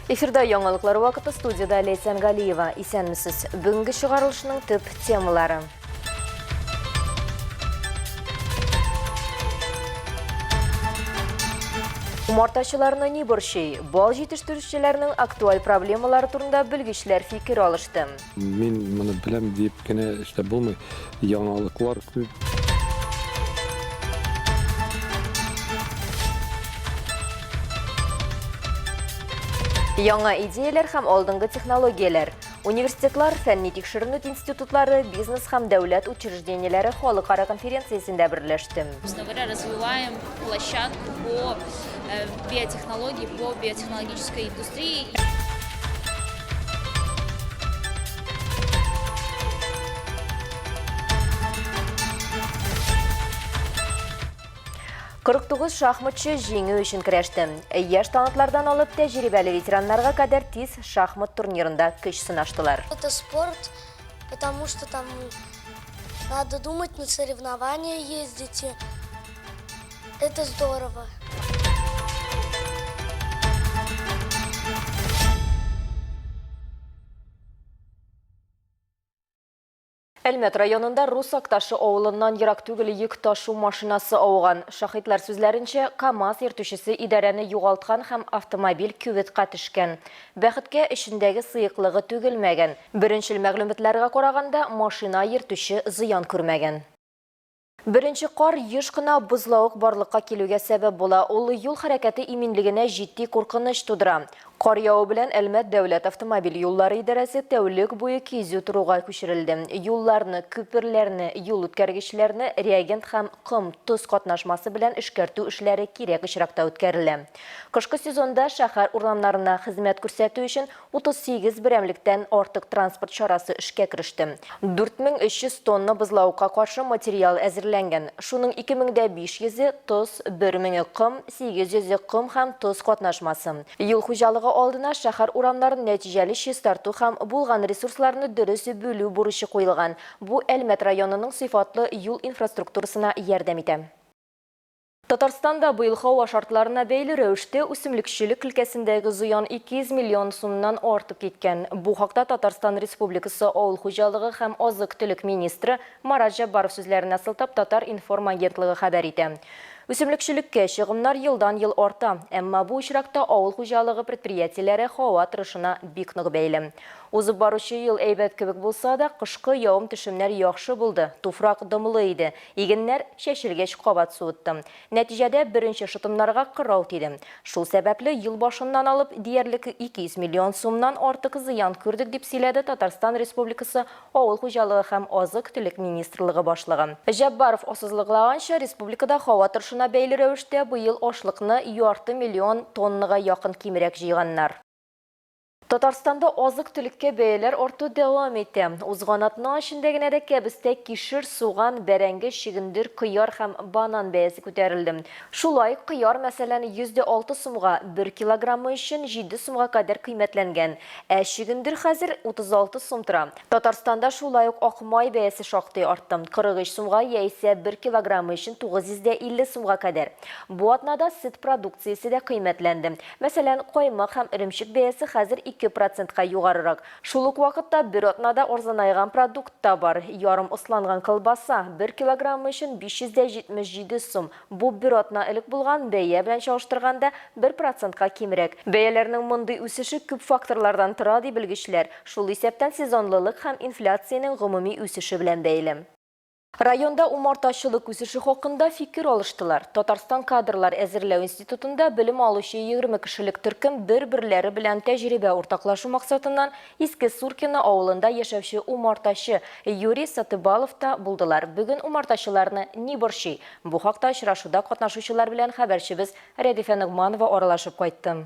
Эфирда яңалыклар вакыты студияда Ләйсән Галиева. Исәнмесез. Бүгенге чыгарылышның төп темалары. Умартачыларны ни борчый? Бал җитештерүчеләрнең актуаль проблемалары турында белгечләр фикер алышты. Мин моны беләм дип кенә эшләп булмый. Яңалыклар күп. Яңа идеяләр һәм алдынгы технологияләр. Университетлар, фәнни-тикшеренү институтлары, бизнес һәм дәүләт учреждениеләре халыкара конференциясендә берләште. Собственно говоря, развиваем площадку по э, биотехнологии, по биотехнологической индустрии. 49 шахматчы җиңү өчен көрәште. Яшь талантлардан алып тәҗрибәле ветераннарга кадәр тиз шахмат турнирында көч сынаштылар. Это спорт, потому что там надо думать, на соревнования ездите. Это здорово. Әлмәт районында Рус Акташы авылыннан ерак түгел йөк ташу машинасы ауган. Шаһитлар сүзләренчә, КАМАЗ йөртүчесе идарәне югалткан һәм автомобиль кюветка төшкән. Бәхеткә, эчендәге сыеклыгы түгелмәгән. Беренчел мәгълүматларга караганда, машина йөртүче зыян күрмәгән. Беренче кар еш кына бозлавык барлыкка килүгә сәбәп була. Ул юл хәрәкәте иминлегенә җитди куркыныч тудыра. Кар яву белән Әлмәт дәүләт автомобиль юллары идарәсе тәүлек буе кизү торуга күчерелде. Юлларны, күперләрне, юл үткәргечләрне реагент һәм ком, тоз катнашмасы белән эшкәртү эшләре кирәк очракта үткәрелә. Кышкы сезонда шәһәр урамнарына хезмәт күрсәтү өчен 38 берәмлектән артык транспорт чарасы эшкә кереште. 4300 тонна бозлавыкка каршы материал әзерләнгән. Шуның 2500 е, тоз, бер меңе, ком, 800 е, ком һәм тоз катнашмасы. Юл хуҗалыгы алдына шәһәр урамнарын нәтиҗәле чистарту һәм булган ресурсларны дөрес бүлү бурычы куелган. Бу Әлмәт районының сыйфатлы юл инфраструктурасына ярдәм итә. Татарстанда быел һава шартларына бәйле рәвештә үсемлекчелек өлкәсендәге зыян 200 миллион сумнан артып киткән. Бу хакта Татарстан Республикасы Авыл хуҗалыгы һәм азык-төлек министры Марат Җәббаров сүзләренә сылтап Татар-информ агентлыгы хәбәр итә. Үсемлекчелеккә чыгымнар елдан-ел арта, әмма бу очракта авыл хуҗалыгы предприятиеләре һава торышына бик нык бәйле. Узып баручы ел әйбәт кебек булса да, кышкы явым-төшемнәр яхшы булды, туфрак дымлы иде, Игеннәр чәчелгәч кабат суытты. Нәтиҗәдә, беренче шытымнарга кырау тиде. Шул сәбәпле, ел башыннан алып диярлек 200 миллион сумнан артык зыян күрдек, дип сөйләде Татарстан Республикасы Авыл хуҗалыгы һәм азык-төлек министрлыгы башлыгы. Җәббаров ассызлыклаганча, республикада һава торышына бәйле рәвештә быел ашлыкны ярты миллион тоннага якын кимрәк җыйганнар. Татарстанда азык-төлеккә бәяләр арту дәвам итә. Узган атна эчендә генә дә кәбестә, кишер, суган, бәрәңге, чөгендер, кыяр һәм банан бәясе күтәрелде. Шулай ук кыяр, мәсәлән, 106 сумга, бер килограммы өчен 7 сумга кадәр кыйммәтләнгән. Ә чөгендер хәзер 36 сум тора. Татарстанда шулай ук ак май бәясе шактый артты, 43 сумга яисә бер килограммы өчен 950 сумга кадәр. Бу атнада сөт продукциясе дә кыйммәтләнде. Мәсәлән, каймак һәм эремчек бәясе хәзер 2 процентка югарырак. Шул ук вакытта бер атнада арзанайган продукт та бар. Ярым ысланган колбаса, бер килограммы өчен 577 сум. Бу бер атна элек булган бәя белән чагыштырганда бер процентка кимрәк. Бәяләрнең мондый үсеше күп факторлардан тора, ди белгечләр. Шул исәптән сезонлылык һәм инфляциянең гомуми үсеше белән бәйле. Районда умартачылык үсеше хакында фикер алыштылар. Татарстан кадрлар әзерләү институтында белем алучы 20 кешелек төркем бер-берләре белән тәҗрибә уртаклашу максатыннан Иске Суркино авылында яшәүче умартачы Юрий Сатыбаловта булдылар. Бүген умартачыларны ни борчый? Бу хакта очрашуда катнашучылар белән хәбәрчебез Рәдифә Ногманова аралашып кайтты.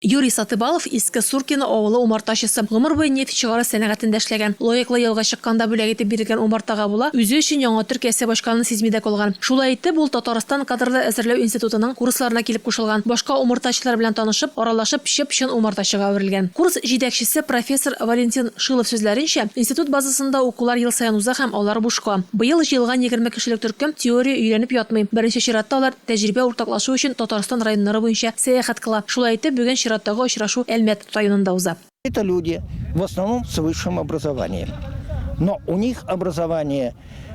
Юрий Сатыбалов, Иске Суркино авылы умартачысы. Гомер буе нефть чыгару сәнәгатендә эшләгән. Лаеклы ялга чыкканда бүләк итеп бирелгән умартага була, үзе өчен яңа төр кәсеп ачканын сизми дә калган. Шулай итеп, ул Татарстан кадрлар әзерләү институтының курсларына килеп кушылган. Башка умартачылар белән танышып, аралашып, чып-чын умартачыга әверелгән. Курс җитәкчесе профессор Валентин Шилов сүзләренчә, институт базасында укулар ел саен уза һәм алар бушка. Быел җыелган 20 кешелек төркем теория өйрәнеп ятмый. Беренче чиратта алар тәҗрибә уртаклашу өчен Татарстан районнары буенча сәяхәт кыла. Шулай итеп, бүген чират. Чираттагы очрашу Әлмәт районында уза. Это люди в основном с высшим образованием. Но у них образование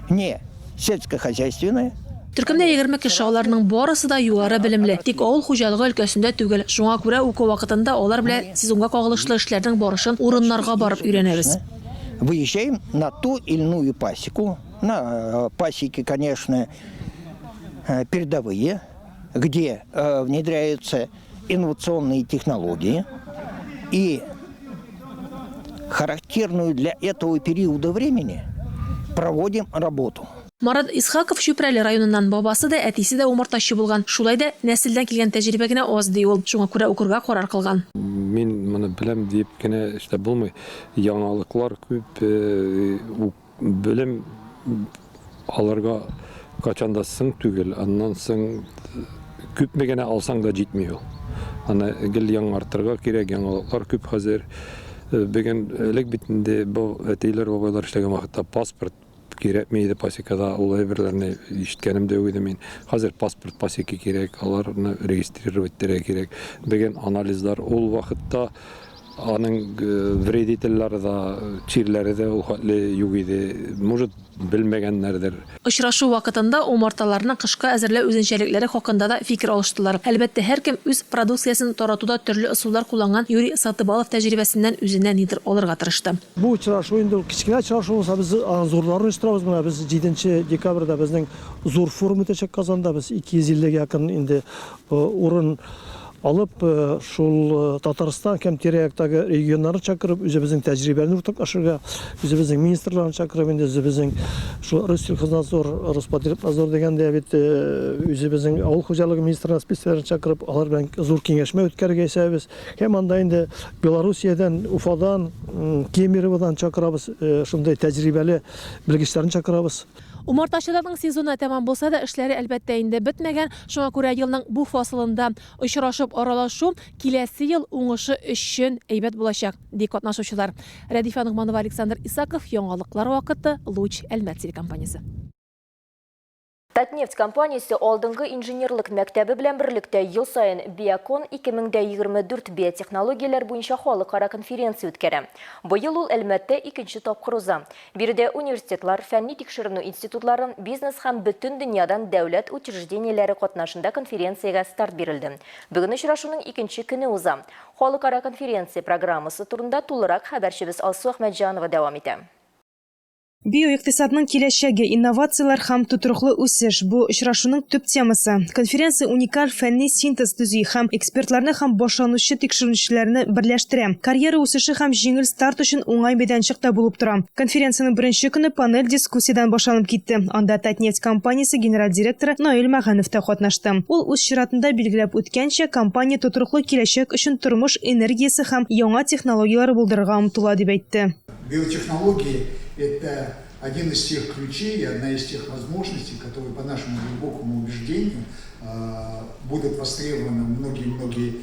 не сельскохозяйственное. Төркемдә 20 кеше, аларның барысы да югары белемле, тик авыл хуҗалыгы өлкәсендә түгел. Шуңа күрә уку вакытында алар белән сезонга кагылышлы эшләрнең барышын урыннарга барып өйрәнәбез. Выезжаем на ту или иную пасеку, на пасеки, конечно, передовые, где внедряются инновационные технологии и характерную для этого периода времени проводим работу. Марат Исхаков Чүпрәле районыннан. Бабасы да, әтисе дә умартачы булган. Шулай да нәселдән килгән тәҗрибә генә аз, ди ул. Шуңа күрә укырга карар кылган. Мин моны беләм диеп кенә эшләп булмый. Яңалыклар күп, белем алырга качан да соң түгел. Аннан соң күпме генә алсаң да җитми ул. Аны гел яңартырга кирәк, яңалыклар күп хәзер. Бүген элек бит инде бу әтиләр, бабайлар эшләгән вакытта паспорт кирәкми иде пасекада, ул әйберләрне ишеткәнем дә юк иде мин. Хәзер паспорт пасеки кирәк, аларны регистрировать итәргә кирәк. Бүген анализлар ул вакытта аның вредительләре дә, чирләре дә ул хәтле юк иде. Может, белмәгәннәрдер. Очрашу вакытында умарталарны кышка әзерләү үзенчәлекләре хакында да фикер алыштылар. Әлбәттә, һәркем үз продукциясен таратуда төрле ысуллар кулланган Юрий Сатыбалов тәҗрибәсеннән үзенә нидер алырга тырышты. Бу очрашу инде ул кечкенә очрашу булса, без аның зурларын оештырабыз. Менә без 7 декабрьдә безнең зур форум үтәчәк Казанда. Без 250 гә якын инде урын алып, шул Татарстан һәм тирә-яктагы регионнарны чакырып, үзебезнең тәҗрибәне уртаклашырга, үзебезнең министрларны чакырып, инде үзебезнең шул Россельхознадзор, Роспотребнадзор дигәндә бит үзебезнең авыл хуҗалыгы министрына специалистларын чакырып, алар белән зур киңәшмә үткәрергә исәбез. Һәм анда инде Белоруссиядән, Уфадан, Кемероводан чакырабыз, шундый тәҗрибәле белгечләрне чакырабыз. Умартачыларның сезоны тәмам булса да, эшләре, әлбәттә инде, бетмәгән. Шуңа күрә елның бу фасылында очрашып аралашу киләсе ел уңышы өчен әйбәт булачак, ди катнашучылар. Рәдифә Ногманова, Александр Исаков, Яңалыклар вакыты, Луч, Әлмәт телекомпаниясе. Татнефть компаниясе алдынгы инженерлык мәктәбе белән берлектә ел саен Биокон 2024 биотехнологияләр буенча халыкара конференция үткәрә. Быел ул Әлмәттә икенче тапкыр уза. Биредә университетлар, фәнни тикшеренү институтлары, бизнес һәм бөтен дөньядан дәүләт учреждениеләре катнашында конференциягә старт бирелде. Бүген очрашуның икенче көне уза. Халыкара конференция программасы турында тулырак хәбәрчебез Алсу Әхмәтҗанова дәвам итә. Биоикътисадның киләчәге, инновацияләр һәм тотрыклы үсеш бу очрашуның төп темасы. Конференция уникаль фәнни синтез төзи һәм экспертларны һәм башланучы тикшеренүчеләрне берләштерә. Карьера үсеше һәм җиңел старт өчен уңай мәйданчык та булып тора. Конференциянең беренче көне панель дискуссиядән башланып китте. Анда Татнефть компаниясе генераль директоры Наил Мәганов та катнашты. Ул үз чиратында билгеләп үткәнчә, компания тотрыклы киләчәк өчен тормыш энергиясе һәм яңа технологияләр булдырырга омтыла, дип әйтте. Биотехнологии – это один из тех ключей и одна из тех возможностей, которые, по нашему глубокому убеждению, будут востребованы многие-многие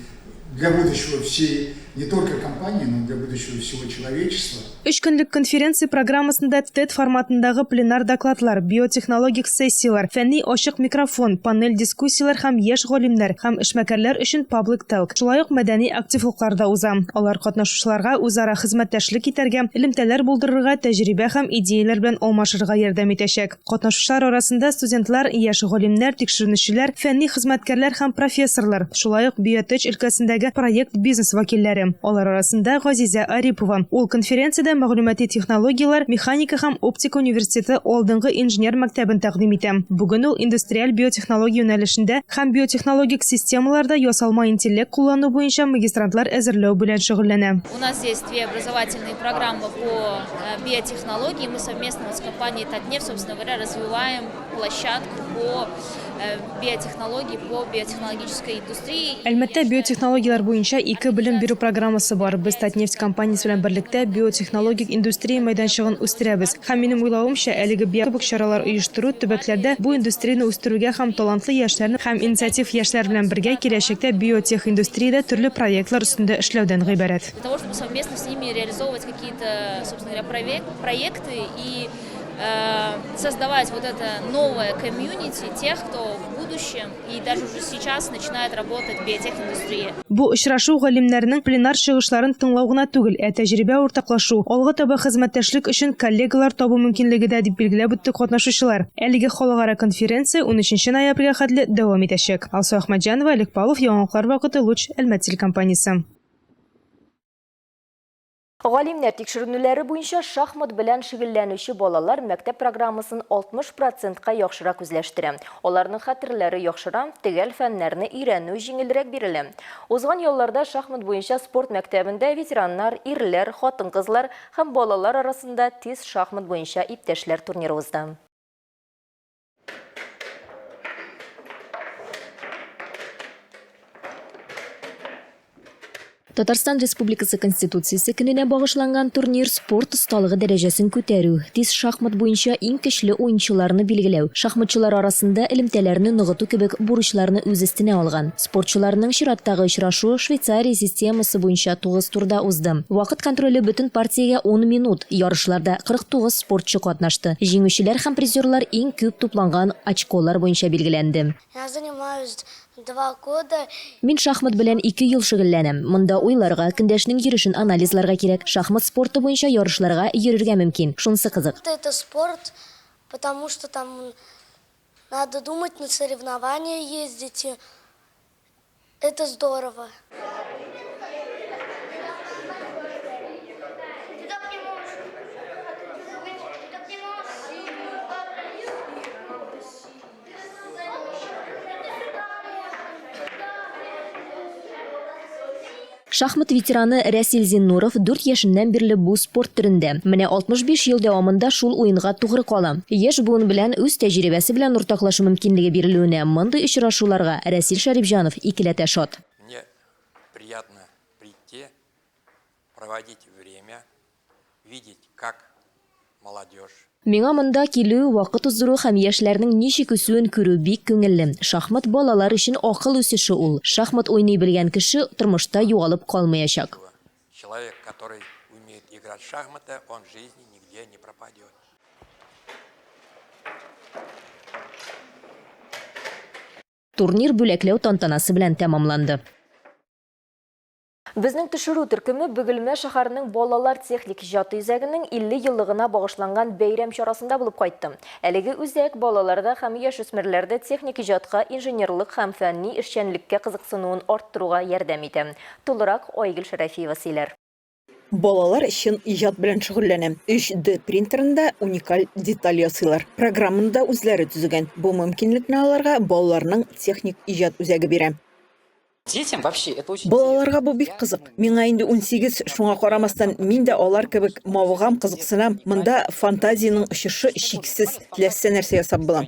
для будущего всей, не только компании, но для будущего всего человечества. Өч көнлек конференция программасында TED форматындагы пленар докладлар, биотехнологик сессияләр, фәнни ачык микрофон, панель дискуссияләр һәм яшь галимнәр һәм эшмәкәрләр өчен паблик талк, шулай ук мәдәни активлыклар да уза. Алар катнашучыларга үзара хезмәттәшлек итәргә, элемтәләр булдырырга, тәҗрибә һәм идеяләр белән алмашырга ярдәм итәчәк. Катнашучылар арасында студентлар, яшь галимнәр, тикшеренүчеләр, фәнни хезмәткәрләр һәм профессорлар, шулай ук биотеч өлкәсендәге проект бизнес вәкилләре. Алар арасында Газизә Арипова. Ул конференциядә мәгълүмати технологияләр, механика һәм оптика университеты алдынгы инженер мәктәбен тәкъдим итә. Бүген ул индустриаль биотехнология юнәлешендә һәм биотехнологик системаларда ясалма интеллект куллану буенча магистрантлар әзерләү белән шөгыльләнә. У нас здесь две образовательные программы по биотехнологии. Мы совместно вот с компанией Татнефть, собственно говоря, развиваем площадку по биотехнологии, по биотехнологической индустрии. Әлмәттә биотехнологияләр буенча ике белем бирү программасы бар. Без Татнефть компаниясе белән берлектә биотехнологик индустрия мәйданчыгын үстерәбез. Һәм минем уйлавымча, әлеге кебек чаралар оештыру төбәкләрдә бу индустрияне үстерүгә һәм талантлы яшьләрне һәм инициатив яшьләр белән бергә киләчәктә биотехиндустриядә төрле проектлар өстендә эшләүдән гыйбарәт. Для того, чтобы совместно с ними реализовывать какие-то, собственно говоря, проекты и создавать вот это новое комьюнити тех, кто в будущем и даже уже сейчас начинает работать в биотехиндустрии. Бу очрашу галимнәрнең пленар чыгышларын тыңлау гына түгел, ә тәҗрибә уртаклашу, алга таба хезмәттәшлек өчен коллегалар табу мөмкинлеге дә, дип билгеләп үтте катнашучылар. Әлеге халыкара конференция унөченче ноябрьгә хәтле дәвам итәчәк. Алсу Әхмәтҗанова, Олег Павлов, Яңалыклар вакыты, Луч, Әлмәт телекомпаниясе. Галимнәр тикшеренүләре буенча, шахмат белән шөгыльләнүче балалар мәктәп программасын 60 процентка яхшырак үзләштерә. Аларның хәтерләре яхшыра, төгәл фәннәрне өйрәнү җиңелрәк бирелә. Узган ялларда шахмат буенча спорт мәктәбендә ветераннар, ирләр, хатын-кызлар һәм балалар арасында тиз шахмат буенча иптәшләр турниры узды. Татарстан Республикасы Конституциясе көненә багышланган турнир спорт осталыгы дәрәҗәсен күтәрү, тиз шахмат буенча иң көчле уенчыларны билгеләү, шахматчылар арасында элемтәләрне ныгыту кебек бурычларны үз өстенә алган. Спортчыларның чираттагы очрашуы Швейцария системасы буенча тугыз турда узды. Вакыт контроле бөтен партиягә ун минут. Ярышларда 49 спортчы катнашты. Җиңүчеләр һәм призерлар иң күп тупланган очколар буенча билгеләнде. Я занимаюсь два года. Мин шахмат белән ике ел шөгыльләнәм. Монда уйларга, көндәшнең йөрешен анализларга кирәк. Шахмат спорты буенча ярышларга йөрергә мөмкин. Шунысы кызык. Это спорт, потому что там надо думать, на соревнования ездить. Это здорово. Шахмат ветераны Рәсил Зиннуров дүрт яшеннән бирле бу спорт төрендә. Менә 65 ел дәвамында шул уенга тугры кала. Яшь буын белән үз тәҗрибәсе белән уртаклашу мөмкинлеге бирелүенә мондый очрашуларга Рәсил Шәрипҗанов икеләтә шат. Мне приятно прийти, проводить время, видеть, как молодежь. Миңа монда килү, вакыт уздыру һәм яшьләрнең ничек үсүен күрү бик күңелле. Шахмат балалар өчен акыл үсеше ул. Шахмат уйный белгән кеше тормышта югалып калмаячак. Человек, который умеет играть в шахматы, он в жизни нигде не пропадет. Турнир бүләкләү тантанасы белән тәмамланды. Безнең төшерү төркеме Бөгелмә шәһәренең балалар техник иҗаты үзәгенең 50 еллыгына багышланган бәйрәм чарасында булып кайтты. Әлеге үзәк балаларда һәм яшүсмерләрдә техник иҗатка, инженерлык һәм фәнни эшчәнлеккә кызыксынуын арттыруга ярдәм итә. Тулырак Айгөл Шәрәфиева сөйләр. Балалар чын иҗат белән шөгыльләнә. 3D принтерында уникаль деталь ясыйлар. Программаны да үзләре төзегән. Бу мөмкинлекне аларга балаларның техник иҗат үзәге бирә. Детям вообще это очень Балаларга бу бик кызык. Миңа инде 18, шуңа карамастан, мин дә алар кебек мавыгам, кызыксынам. Монда фантазиянең очышы чиксез, теләсә нәрсә ясап була.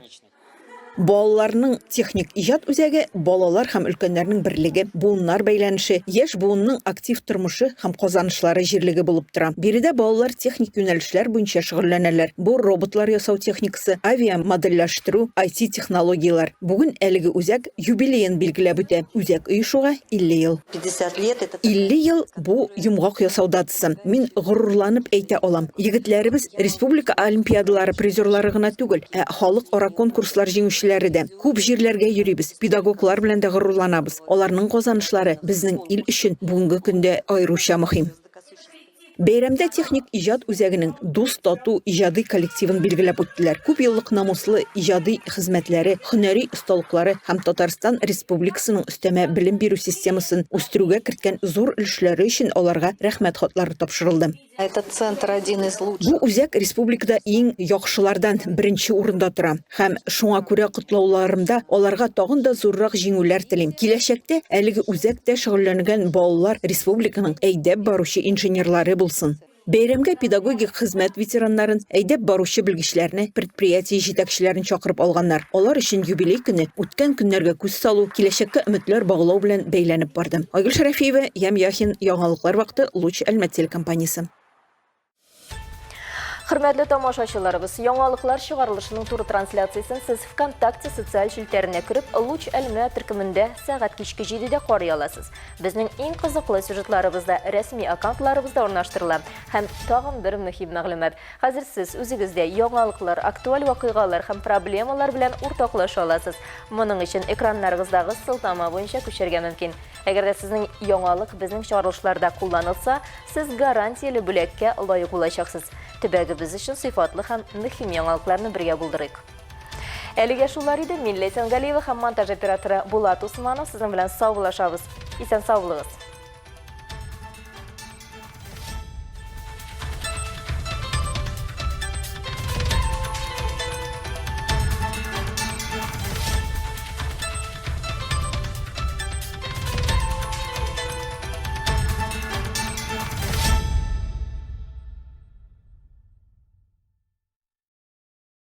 Балаларның техник иҗат үзәге балалар һәм өлкәннәрнең берлеге, буыннар бәйләнеше, яшь буынның актив тормышы һәм казанышлары җирлеге булып тора. Биредә балалар техник юнәлешләр буенча шөгыльләнәләр. Бу роботлар ясау техникасы, авиамодельләштерү, IT-технологияләр. Бүген әлеге үзәк юбилеен билгеләп үтә. Үзәк оешуга 50 ел. 50 лет это 50 ел, бу йомгак ясау датасы. Мин горурланып әйтә алам, егетләребез республика олимпиадалары призерлары гына түгел, ә халыкара конкурслар җиңүчеләре дә. Күп җирләргә йөрибез, педагоглар белән дә горурланабыз. Аларның казанышлары безнең ил өчен бүгенге көндә аеруча мөһим. Бәйрәмдә техник иҗат үзәгенең дус-тату иҗади коллективын билгеләп үттеләр. Күп еллык намуслы иҗади хезмәтләре, һөнәри осталыклары һәм Татарстан Республикасының өстәмә белем бирү системасын үстерүгә керткән зур өлешләре өчен аларга Рәхмәт хатлары тапшырылды. Этот центр один из лучших. Бу үзәк республикада иң яхшылардан беренче урында тора. Һәм шуңа күрә котлауларымда аларга тагын да зуррак җиңүләр телим. Киләчәктә әлеге үзәктә шөгыльләнгән балалар республиканың әйдәп баручы инженерлары булсын. Бәйрәмгә педагогик хезмәт ветераннарын, әйдәп баручы белгечләрне, предприятие җитәкчеләрен чакырып алганнар. Алар өчен юбилей көне үткән көннәргә күз салу, киләчәккә өметләр баглау белән бәйләнеп барды. Айгөл Шәрәфиева, Ям Яхин, Яңалыклар вакыты, Луч Әлмәт телекомпаниясе. Хөрмәтле тамашачыларыбыз, яңалыклар чыгарылышының туры трансляциясен сез ВКонтакте социаль челтәренә кереп, Луч Әлмә төркемендә сәгать кичке 7-дә карый аласыз. Безнең иң кызыклы сюжетларыбыз да рәсми аккаунтларыбызда урнаштырыла. Һәм тагын бер мөһим мәгълүмат. Хәзер сез үзегез дә яңалыклар, актуаль вакыйгалар һәм проблемалар белән уртаклаша аласыз. Моның өчен экраннарыгыздагы сылтама буенча күчәргә мөмкин. Әгәр дә сезнең яңалык безнең чыгарылышларда кулланылса, сез гарантияле бүләккә лаек булачаксыз. Төбәгебез өчен сыйфатлы һәм мөһим яңалыкларны бергә булдырыйк. Әлегә шулар иде. Мин Ләйсән Галиева һәм монтаж операторы Булат Усманов сезнең белән саубуллашабыз. Исән-сау булыгыз.